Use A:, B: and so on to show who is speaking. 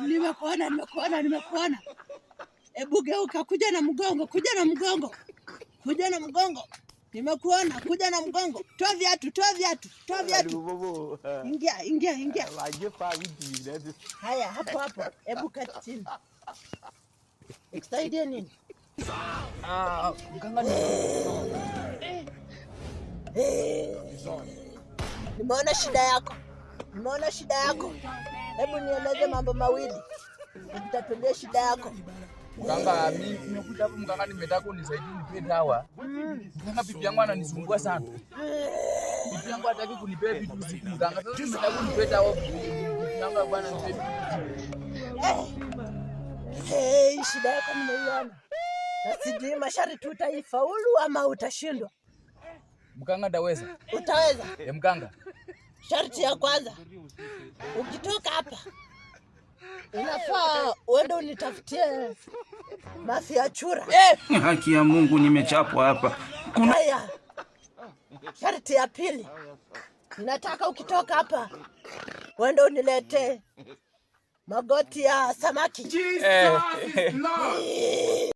A: Nimekuona, nimekuona, nimekuona. Hebu geuka, kuja na mgongo, kuja na mgongo, kuja na mgongo. Nimekuona, kuja na mgongo. Toa viatu, toa viatu, toa viatu. Ingia, ingia, ingia. Haya, hapo hapo. Hebu kati chini. Nikusaidie nini?
B: Ah, mganga ni
A: Nimeona shida yako, nimeona shida yako. Hebu nieleze mambo mawili nikutatulie shida yako.
B: Mganga, mimi nimekuja hapo mganga, nimetaka unisaidie unipe dawa. Mganga, bibi yangu ananisumbua sana. Bibi yangu hataki kunipea vitu usiku mganga. Sasa nimetaka unipe dawa. Bibi yangu bwana nipe vitu usiku.
A: Hey, shida yako nimeiona, na sijui masharti utaifaulu ama utashindwa.
B: Mganga, ndaweza.
A: Utaweza?
B: Eh, mganga.
A: Sharti ya kwanza, ukitoka hapa inafaa uende unitafutie mafi ya chura.
C: Haki ya Mungu nimechapwa hapa. Kuna
A: Haya, sharti ya pili, nataka ukitoka hapa uende uniletee magoti ya samaki.
B: Eh.